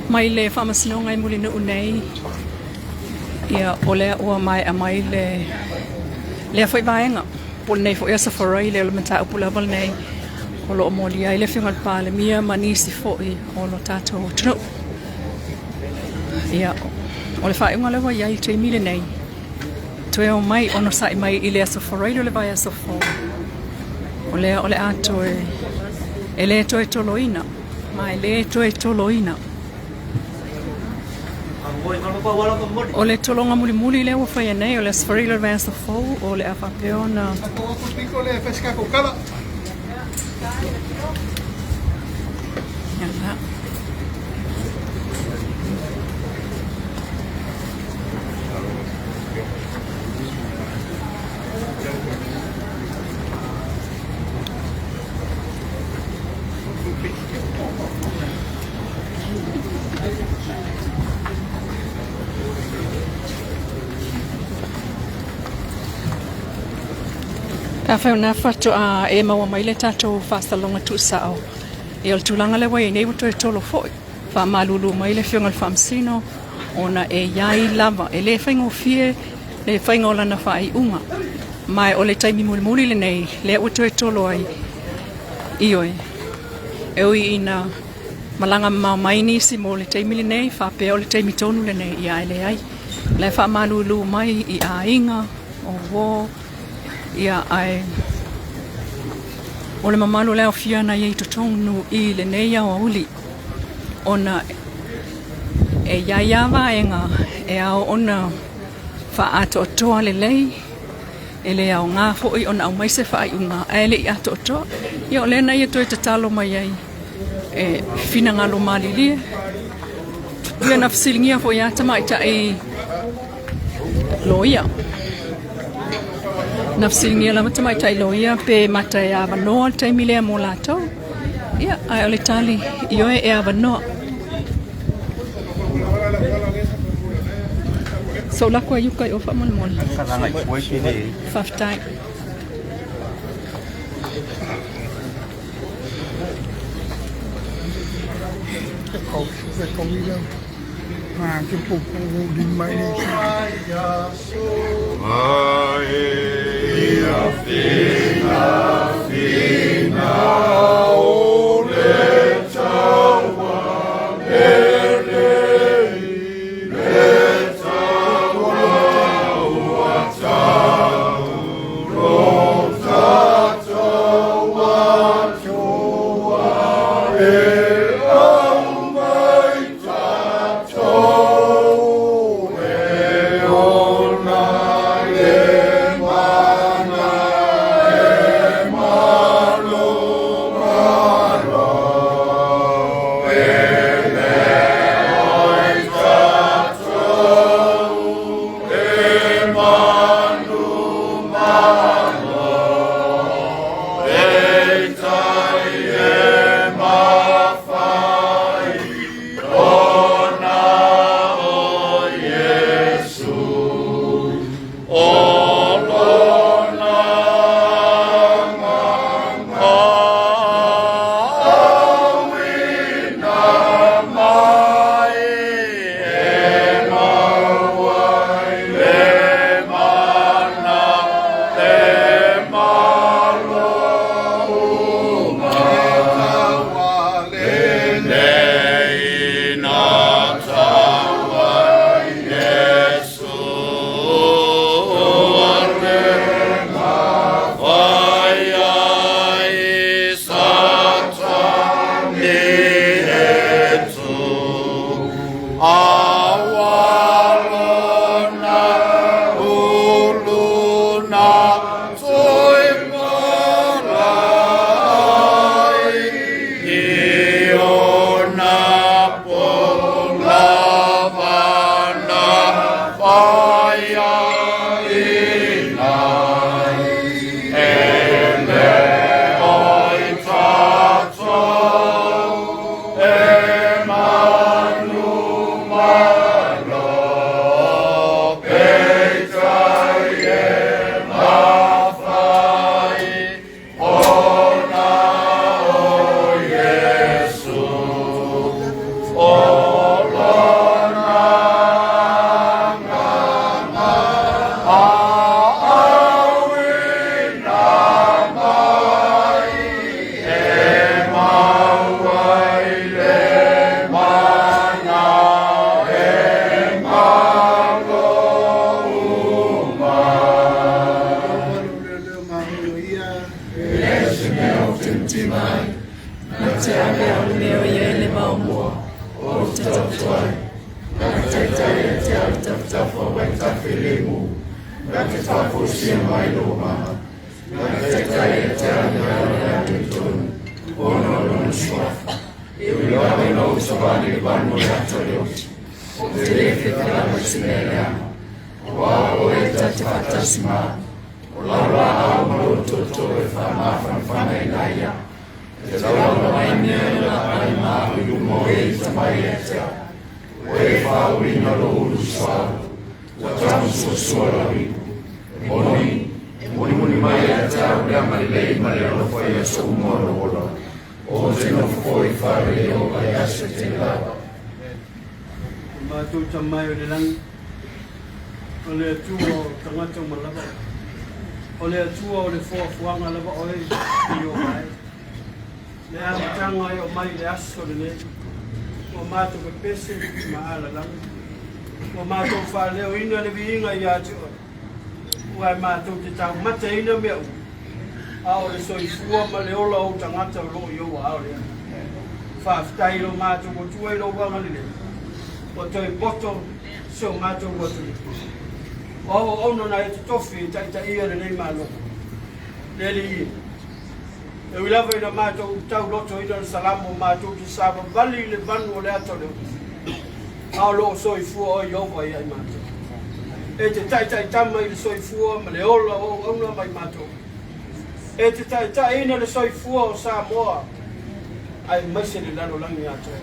Mai le Faamasinoga i Mulinuu nei, ia, o lea ua maea mai le lea foi vaega, po o lenei foi Aso Faraile, o le mataupu lava lenei o lo o molia ai le Afioga i le Palemia ma nisi foi o lo tatou atunuu. Ia, o le faaiuga lea ua i ai i le taimi lenei, toe omai onosai mai i le Aso Faraile o le vaiaso fou, o lea o le a toe, e le toe toloina, ma e le toe toloina. O le tologa mulimuli lea ua faia nei o le Aso Faraile o le vaiaso fou, o le a faapea ona Pe afai o lena faatoa e maua mai le tatou faasaloga tuusao, ia o le tulaga lea ua i ai nei ua toe tolo foi. Faamalulu mai le Afioga i le Faamasino ona e i ai lava, e le faigofie le faiga o lana faaiuga, ma o le taimi mulimuli lenei lea ua toe tolo ai. Ioe, e ui ina malaga mamao mai nisi mo le taimi lenei, faapea o le taimi tonu lenei, ia ae leai. O la e faamalulu mai i aiga, o uo, ia ae o le mamalu o le aofia na i ai i totonu i lenei aoauli, ona e i ai lava vaega e ao ona faaatoatoa lelei, e le aoga foi ona aumai se faaiuga ae le i atoatoa. Ia o lea na ia toe tatalo mai ai e finagalo malilie. Ia na fesiligia foi lava tamaitai loia. Na fesiligia lava tamaitai loia pe mata e avanoa le taimi lea mo latou. Ia, ae o le tali, ioe e avanoa. So lako ai uka i o faamolemole. Faafetai. E leai se mea ou te mativa ai, na te ave au i le mea o i ai le vaomoa ou te taoto ai. Na te taitai ia te au i tafatafa o vaitafe lemu, na te faafoisia mai lou agaga. Na te taitai ia te au i le ala e amiotonu, ona o lona suafa. E ui lava ina ou savali i le vanu o le ata o le oti, ou te le fefe lava i se mea leaga, aua o oe ta te faatasi ma au. O lau laau ma lou tootoo e faamafanafanaina ai au. E te laula mai mea e laai ma au i luma o e ita mai ia te au. Ua e faauluina lou ulu suauu, ua tamusuasua lau ipu. E moni, e mulimuli mai ia te au le agalelei ma le alofa i aso uma o lou ola. Ou te nofo foi i fale o Ieova i aso e tele lava. O matou Tama e o le lagi, o le Atua o tagata uma lava, o le Atua o le foafoaga lava oe i o mai. Le amataga e o mai i le aso lenei, ua matou pepese ma alalagi, ua matou faaleoina le viiga ia te oe, ua e matou te taumateina mea uma, a o le soifua ma le ola o ou tagata o lo o i ou aao lea. Faafetai i lo matou Atua i lou agalelei, ua toe poto si o matou atunuu. O auauna na e totofi e taitaia lenei Malo, le Alii e. E ui lava ina matou taulotoina le salamo matou te savavali i le vanu o le ata o le upu, a o lo o soifua oe Ieova ia i matou. E te taitaitama i le soifua ma le ola o auauna ma i matou. E te taitaiina le soifua o Samoa aemaise le lalolagi atoa.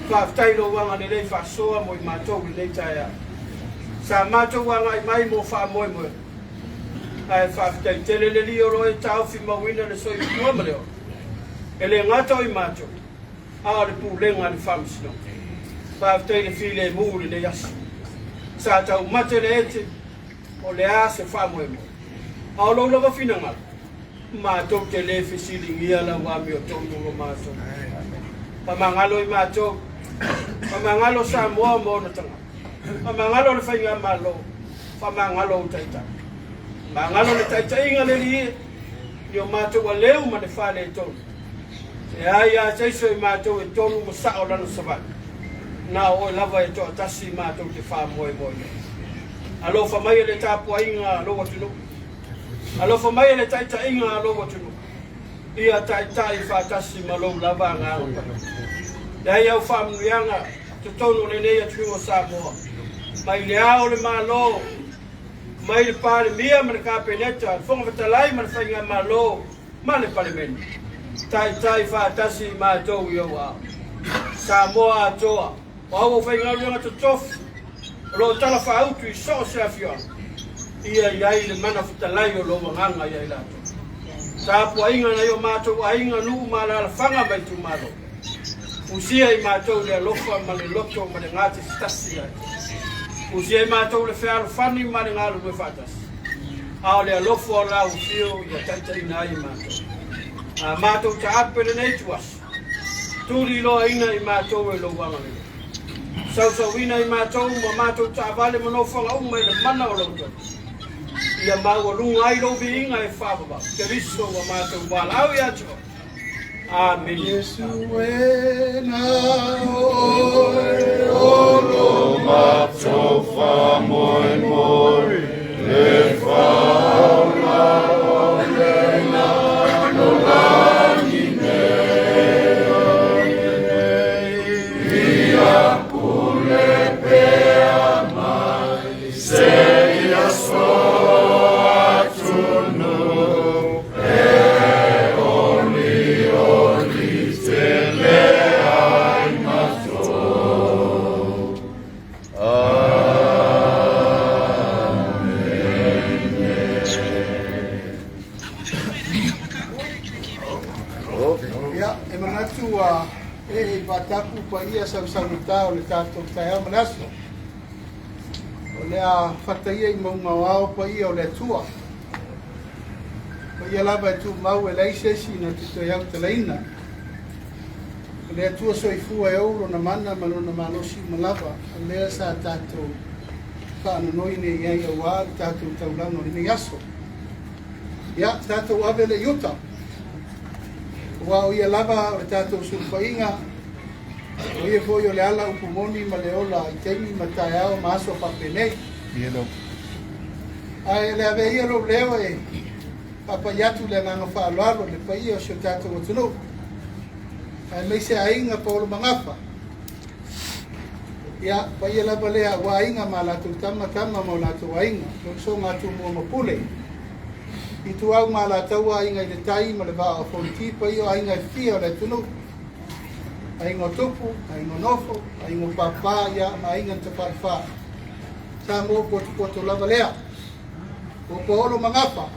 Faafetai i lou agalelei faasoa mo i matou i lenei taeao. Sa matou agai mai mo faamoemoega, ae faafetai tele le Alii o lo o e taofi mauina le soifua ma le ola. E le gata o i matou, a o le pulega a le Faamasinoga. Faafetai i le filemu i lenei aso. Sa taumate le ete, o le a se faamoemoe? A o lou lava finagalo, matou te le fesiligia lau amiotonu ma matou. Faamagalo i matou, faamagalo Samoa ma ona tagata, faamagalo le faigamalo, faamagalo ou taitai. Faamagalo le taitaiga le Alii e, i o matou aleu ma le faaletonu. E ai a se iso i matou e tonu ma sao lana savali. Na o oe lava e toatasi matou te faamoemoe ai. Alofa mai e le tapuaiga a lou atunuu. Alofa mai e le taitaiga a lou atunuu. Ia taitai faatasi ma lou lava agaga paia. Leai au faamanuiaga totonu o lenei atunuu o Samoa, mai le Ao o le Malo, mai le Palemia ma le Kapeneta, le Fofoga Fetalai ma le Faigamalo ma le Palemene. Taitai faatasi i matou i ou aao. Samoa atoa, o au aufaigaluega totofi o lo o talafaautu i so o se afioaga, ia i ai le mana fetalai o lou agaga ia i latou. Tapuaiga nai o matou aiga, nuu ma alaalafaga ma itumalo. Fusia i matou le alofa ma le loto ma le gatasitasi ia te Oe. Fusia i matou le fealofani ma le galulue faatasi, a o le alofa o lau afio ia taitaiina ai i matou. A matou taape lenei ituaso, tuliloaina i matou e lou agalelei. Sausauina i matou ma matou taavale ma nofoaga uma i le mana o lou Toto. Ia maualuga ai lou viiga e faavavau. Keriso ua matou valaau ia te Oe. Amene. Iesu e na oe o lo matou faamoemoe le faaola o le lalolagi nei. Ia pule pea mai seia so atunuu e oli oli tele ai matou. Ia, e manatu ua ee i vaatapu paia sausaugata o le tatou taeao ma le aso. O le a fata ia i mauga o ao paia o le Atua. Paia lava e tumau e leai se isi na te toe autalaina. O le Atua soifua e ou lona mana ma lona malosi uma lava, o lea sa tatou faanonoi nei i ai aua le tatou taulaga o lenei aso. Ia, tatou ave le i uta. Aua o ia lava o le tatou sulufaiga, o ia foi o le ala upu moni ma le ola i taimi ma taeao ma aso faapenei. Ae le avea ia lou leo e faapai atu le agaga faaaloalo i le paia o si o tatou atunuu, aemaise aiga paolo magafa. Ia, paia lava lea aua aiga ma latou tama, tama ma o latou aiga, le usoga a Tumua ma Pule, Ituau ma Alataua, Aiga i le Tai ma le Vaa o Fonoti, paia o aiga e fia o le atunuu, aiga o Tupu, aiga o Nofo, aiga o Papa, ia, ma aiga na tafaifa. Samoa potopoto lava lea. O paolo magafa.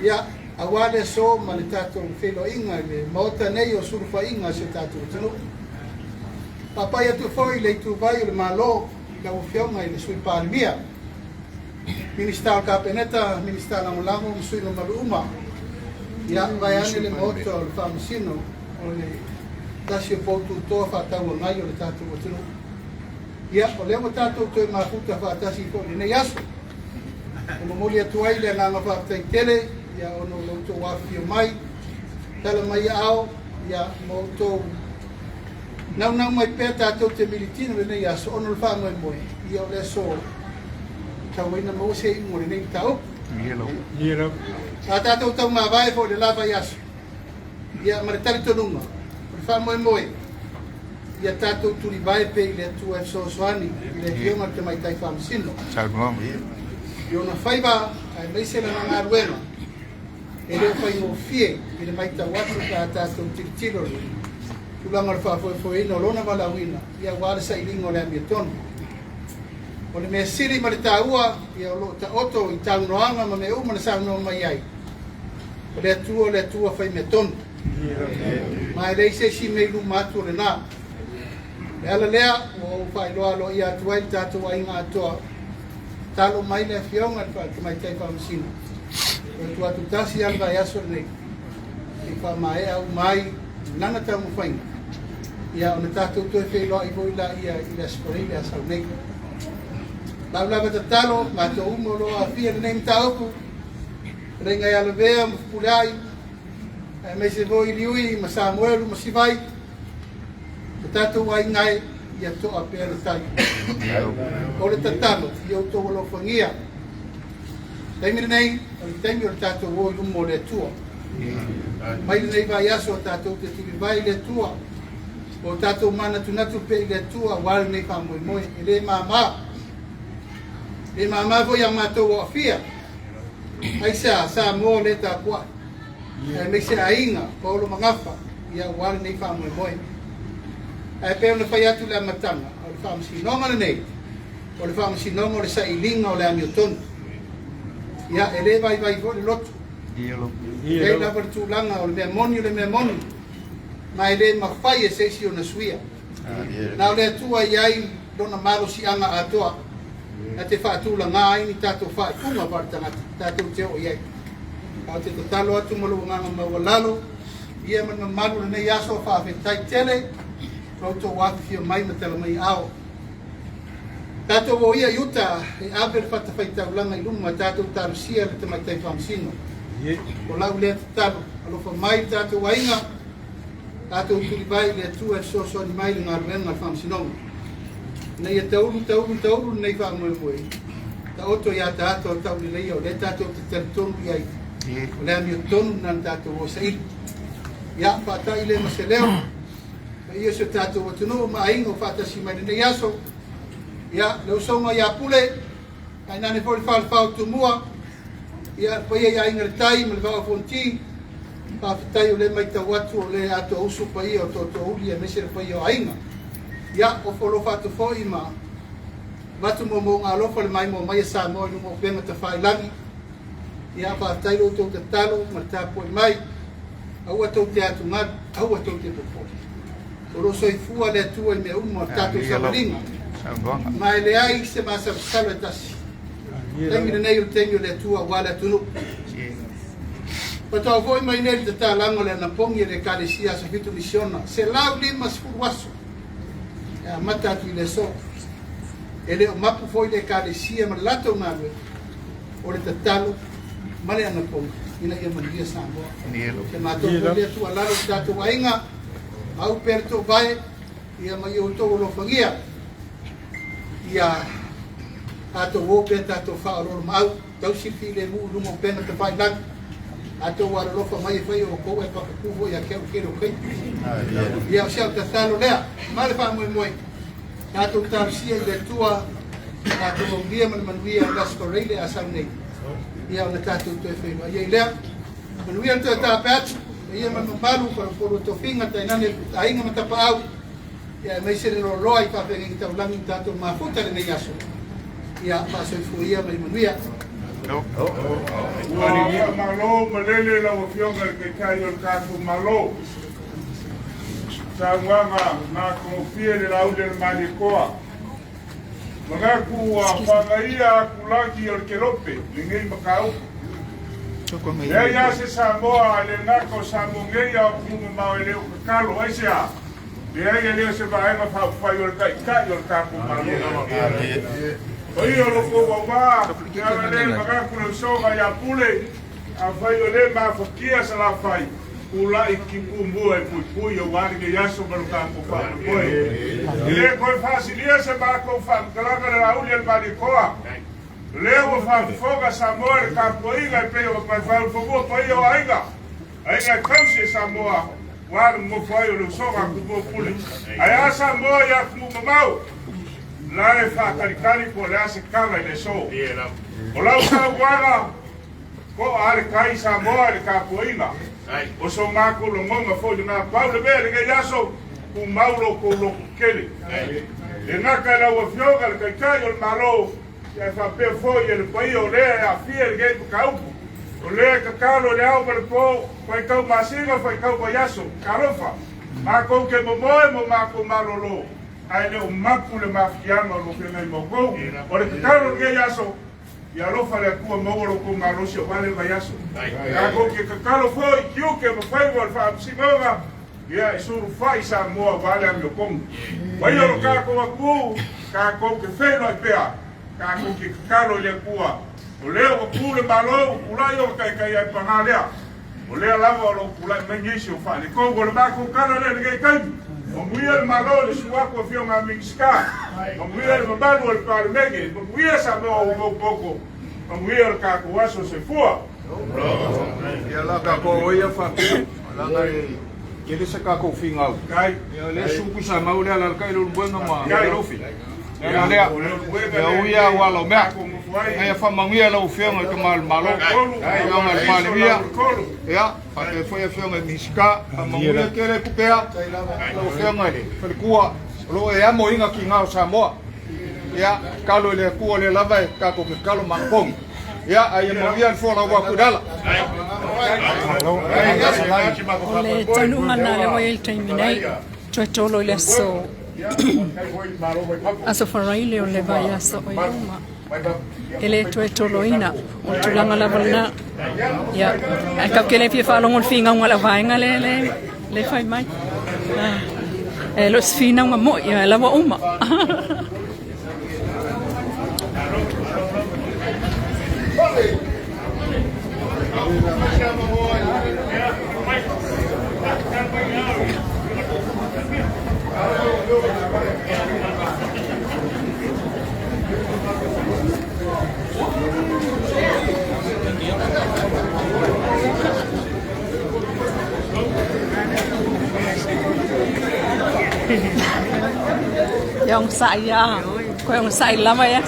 Ia, aua le aso ma le tatou feiloaiga i le Maota nei o sulufaiga a si o tatou atunuu. Faapai atu foi i le ituvai o le Malo i lau Afioga i le Sui Palemia, Minisita o le Kapeneta, Minisita Lagolago ma sui mamalu uma. Ia, vaeane le Maota o le Faamasino o le tasi o poututoa faatauagai o le tatou atunuu. Ia, o lea ua tatou toe mafuta faatasi foi i lenei aso. E momoli atu ai le agaga faafetai tele ia ona o lo outou afifio mai, tala mai aao ia ma outou naunau mai pea tatou te militino lenei aso ona o le faamoemoe ia o le aso tau ai na maua se iuga o lenei mataupu. A tatou taumavae foi i le lava i aso ia ma le talitonuga o le faamoemoe ia tatou tulivae pea i le Atua e fesoasoani i le Afioga i le Tamaitai Faamasino i ona faiva aemaise lana galuega e le o faigofie i le matau atu pe a tatou tilotilo i le tulaga o le faafoefoeina o lona valaauina ia aua le sailiga o le amiotonu. O le mea sili ma le taua ia o lo o taoto i taunoaga ma mea uma na saunoa mai ai o le Atua o le Atua faimeatonu. Ma e leai se isi mea i luma atu o lena. O le ala lea ua ou faailoa aloaia atu ai le tatou aiga atoa, talo mai le Afioga i le Tamaitai Faamasino, toe tuu atu tasi lava le vaiaso lenei, se i faamaea uma ai lana taumafaiga, ia ona tatou toe feiloai foi laia i le Aso Faraile a sau nei. Lau lava tatalo, matou uma o lo o aafia i lenei mataupu, Fetalaiga ia Lavea ma Fepuleai, aemaise foi Liui ma Samuelu ma Sivai, o tatou aiga e, ia toa pea le tai. O le tatalo, ia outou alofagia. Taimi lenei, o le taimi o le tatou o i luma o le Atua. Mai lenei vaiaso tatou te tulivae i le Atua, o tatou manatunatu pea i le Atua aua lenei faamoemoe. E le mama, e le mama foi ia matou o aafia. Aisea, Samoa lea tapuai, aemaise aiga, paolo magafa, ia aua lenei faamoemoe. Ae pei ona fai atu i le amataga, o le faamasinoga lenei, o le faamasinoga o le sailiga o le amiotonu. Ia, e le vaivai foi le loto. E i ai lava le tulaga o le mea moni o le mea moni, ma e le mafai e se isi ona suia. Na o le Atua e i ai lona malosiaga atoa na te faatulagā ai ni tatou faaiuga faaletagata tatou te oo i ai. A ou te tatalo atu ma lou agaga maualalo ia ma le mamalu o lenei aso, faafetai tele lo outou afifio mai ma tala mai aao. Tatou o ia i uta e ave le fatafaitaulaga i luma, tatou talosia le tamaitai faamasino. O lau lea tatalo, alofa mai le tatou aiga, Tatou tulivae i le Atua e fesoasoani mai i le galuega a le Faamasinoga, ina ia taulu, taulu, taulu lenei faamoemoe, taoto i ataata o tauleleia o lea tatou te talitonu i ai, o le amiotonu lena na tatou o e saili. Ia, faatai lea ma se leo, paia o si o tatou atunuu ma aiga o faatasi mai lenei aso. Ia, le usoga ia Pule, tainane foi le falefa o Tumua, ia, le paia i Aiga i le Tai ma le Vaa o Fonoti, faafetai o lea e matau atu o lea e atoausu paia o Tootoouli aemaise le paia o aiga. Ia, ofo alofa atu foi ma avatu moomooga alofa le maimoa mai a Samoa i luga o upega tafailagi. Ia, faafetai lo outou tatalo ma le tapuai mai. Aua tou te atugalu, aua tou te popole. O lo o soifua le Atua i mea uma o le tatou savaliga. Ma e leai se masalosalo e tasi. Taimi lenei o le taimi o le Atua aua le atunuu. Faatoa foi mai nei le tatalaga o le anapogi a le Ekalesia Aso Fitu Misiona, 150 aso e amata atu i le aso. E le o mapu foi le Ekalesia ma le latou galuega o le tatalo. ma le anapogi ina ia manuia Samoa. O se matou foi lea tuualalo i tatou aiga, au pea le toovae, ia ma ia outou alofagia, ia tatou o pea tatou faaoloolomaau, tausi le filemu i luga o upega tafailagi, tatou alolofa mai e fai e outou ae pakapū foi ia te au i le tele o taimi. Ia o si au tatalo lea, ma le faamoemoe, tatou talosia i le Atua, tatou aulia ma le manuia o le Aso Faraile a sau nei, ia ona tatou toe feiloai ai lea. Manuia le toe taape atu, paia ma le mamalu, faleupolu o tofiga, tainane aiga ma tapaau, ia aemaise le loaloa i faafeagaiga taulagi ma tatou mafuta i lenei aso. Ia faasoifua ia ma ia manuia. Ua faamalo malele lau Afioga i le Taitai o le tatou Malo. Saunoaga matagofie le lauli a le Malietoa. Manatu ua fagaia atulagi o le Kelope lenei mataupu. Leai lava se Samoa e le gata o Samoa nei a o atunuu mamao e le o tatalo. Aisea? Leai e le o se Vaega Faaupufai o le Taitai o le tatou Malo. Paia o lo outou auvaa, le ala lea e manatu le usoga ia Pule, afai o le mafatia Salafai, tulai timumu e puipui aua lenei aso ma lo tatou faamoemoe. E le toe faasilia se matou faamatalaga le Laauli a le Malietoa. O lea ua faafofoga Samoa i le tapuaiga e pei ona paepae o le fanua paia o aiga, aiga e tausi e Samoa, ua le nonofo ai o le usoga a Tumua Pule. Ae a Samoa i atunuu mamao? La e faatalitali po o le a se tala i le aso. O lau saunoaga, To'a le tai Samoa i le tapuaiga o so matou lagona foi lena. Pau le mea i lenei aso, tumau lo outou loto tele. E gata i lau Afioga le Taitai o le Malo, ae faapea foi e le paia o lea e aafia i lenei mataupu. O lea e tatalo i le ao ma le po, faitau masina, faitau vaiaso. Talofa! Matou te momoe ma matou malolo, ae le o mapu le mafatiaga o lo o feagai ma outou. O le tatalo i lenei aso, Ia alofa le Atua maua lo outou malosi aua le vaiaso. Tatou te tatalo foi i tiute ma faiva o le faamasinoga, ia e sulufai Samoa aua le amiotonu. Paia o lo tatou atunuu, tatou te feiloai pea, tatou te tatalo i le Atua. O lea ua tu le Malo, ua tulai ona taitai ai paga lea. O lea lava o lo o tulai mai nisi o faaletonu. O le matou tala lea i lenei taimi. Manuia le Malo i le susu atu o Afioga a Minisita. Manuia le mamalu o le Palemene. Manuia Samoa ua mau poto. Manuia le tatou aso. Soifua. Ia la tatou ia faapea, leaga e tele se tatou finau. Ia o lea suku sa mau lea alalatai Leulumoega ma Alofi. Lea lea, ia ui lava ua ala o mea. Ae faamanuia lau Afioga i le Tama o le Malo, Afioga i le Palemia, ia, faapea foi Afioga i Minisita, faamanuia tele atu pea lau Afioga i le Faletua, o lo o e amoina tiga o Samoa. Ia, tatalo i le Atua o lea lava e tatou te tatalo ma anapogi. Ia, ae ia manuia le folau atu i lala. O le taunuuga lena lea ua i ai le taimi nei, toe tolo i le aso Aso Faraile o le vaiaso o i luma. E le toe toloina, o le tulaga lava lena. Ia, ae tatou te le fia faalogo i le finauga a le vaega lea le, le fai mai. Ah, e le o se finauga moi, ia, la ua uma. Ia onosai lava, toe onosai lava ia.